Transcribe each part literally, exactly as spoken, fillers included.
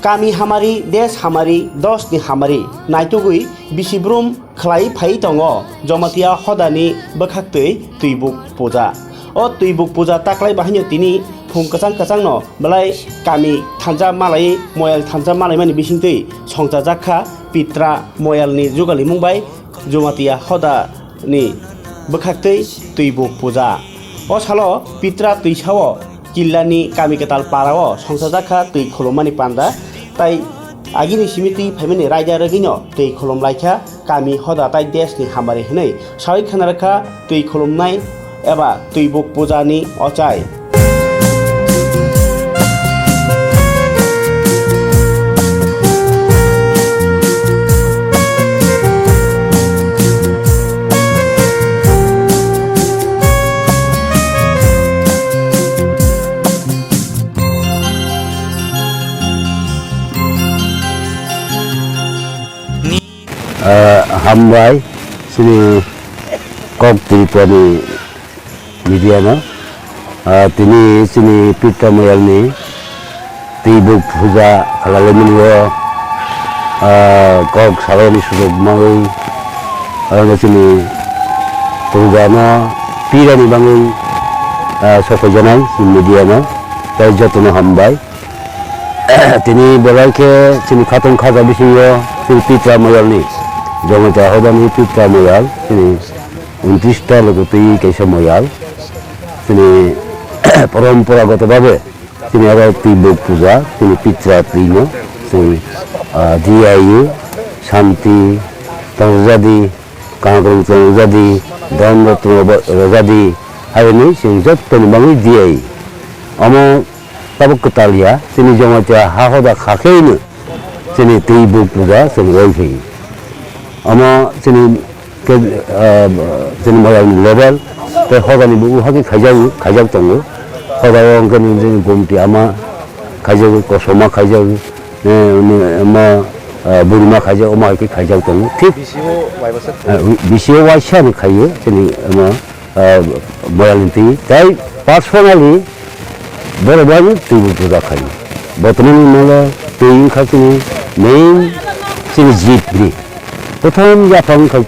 Kami hamari, des hamari, dos ni hamari naitugwi bisi brum khlai phai tongo Jomatia hodani bwkhaktwi Twibuk puja. O Twibuk puja taklai bahaino tini phung kwchang kwchangno belai kami thansa malai, moyal thansa malaimani bisingtwi songchajak kha Pitra moyalni jugalimung bai Jomatia hodani bwkhaktwi Twibuk puja. O salo Pitra twisao Killani kami kwtal parao songchajak kha twi khulummani panda, tai agini simi twi phaimani raida rwgwino twi khulum lai kha kami hoda tai desni hamari hwnwi sawi khna rwkha twi khulumnai eba Twibuk pujani ochai. Ah, hambai, chini kok Tripurani media no. Ah, tini chini Pitra moyalni Twibuk puja khalalaimani o, ah, kok salani sujuk mangwi, aro chini puja no pirani bangwi, ah, sokaijanai chini media no, tei jotono hambai. Tini belai khe chini khatong khaja bisingo chini Pitra moyalni, Jamatia hodani Pitra moyal, chini untris ta logo twi kaisa moyal, chini poromporagoto babe chini aro Twibuk puja, chini Pitra twino chini, ah, diyayu, santi, tongjadi, kaham kwrwng chwng rwjadi, dhon rotno rwjadi, haini chwng jottoni bangwi diyayu. Omo tabuk kwtal ya, chini Jamatia ha hoda kha khe ino chini Twibuk puja chwng roi phaio. Omo chini ke, ah, chini moyalni level tei hodani bo o hakhe khaijago, khaijak tongo. Hoda o hwnkhe nini chini gomti ama khaijago, kosoma khaijago, eh, omo, ah, burima khaijago, omo hai khe khaijak tongo. Thik, B C O waisa, ah, B C O waisa ni khaio chini omo, ah, moyalni twi. Tei personally borok bai no Twibuk puja khaio. Botomani mole twi wngkha chini main chini jib ni. Prothom yaphang wngkha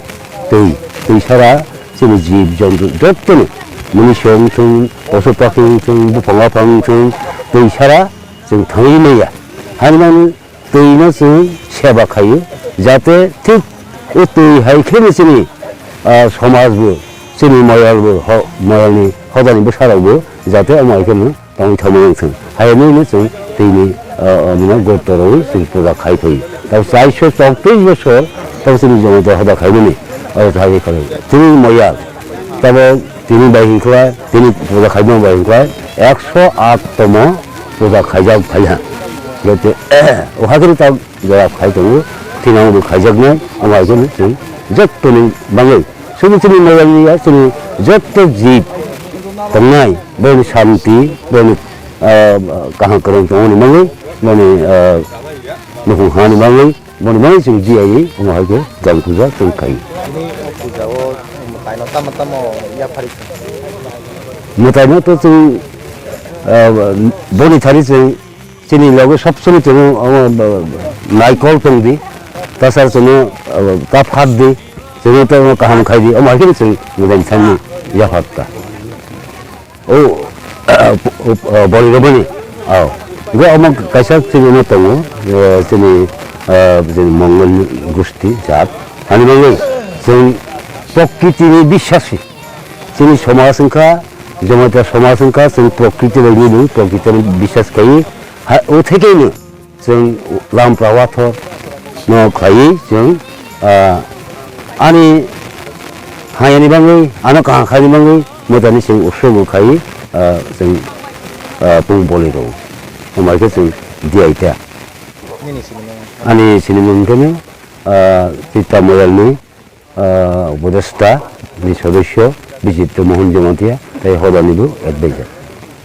twi, twi sara chini jib jontu jottoni mwnwi song thung, posu pakhi wng thung, buphang aphang wng thung, twi sara chwng thangwi manya. Haino twino chwng seba khaio, jate thik o twi hai kheno chini, ah, somaj bo, chini moyal bo, ho-, moyalni hodani bwsarok bo jate omo hai kheno tongwi thangma wng thung. Hai hwnwi no chwng twini, ah, ah, mano gotto rwi chwng puja khai phaio. Tabo chaiso chobbish bosor tabo chini Jamatia hoda khaimani oro thangwi khaio. Chini moyal tabo tini bai hinkhlai, tini puja khaima bai hinkhlai, ekso aat tomo puja khaijak phaiha. Jate, o hakhe ta jora khai tongo, thinang bo khaijaknai, omo hai kheno chwng jottoni bangwi, sudu chini moyalni ya, chini jotto jib tongnai, boni santi, boni, ah, kaham kwrwng tongmani bangwi, boni, ah, nukhung hani bangwi, boni bangwi chwng diyaui, omo hai khe jang puja chwng khai. Tini o puja o mwtaino tamo tamo yaphari kha? Mwtaino to chwng, ah, boni thani chwng Chini loge sob somoi chwngno, omo, naikol tong di, tasar chwngno, ta phat di, chwngno tei omo kaham khai di, omo hai kheno chwng motom thangni yapha ta. O, o, o, bori romani, o. Hwnkhe omo kaisa chini omo tongo, eh, chini, eh, chini Mongol gusti jat. Hani bagwi chwng prokriti ni biswasi. Chini somaj wngkha, Jamatia somaj wngkha, chwng prokriti bai nini, prokriti no biswas khai, ha, o thekeno chwng lam prawathor no khlaiwi chwng, ah, ani hayani bagwi, ano kaham khaini bagwi, mwtani chwng usobo khai, ah, chwng, ah, pung boli rw. Omo hai khe chwng diyaita. Nini sinimung? Ani sinimung wngkhe no, ah, Chitra Moyalni, ah, Upodesta ni sodosyo Bijitya Mohan Jamatia, tei Hodani bo advisor.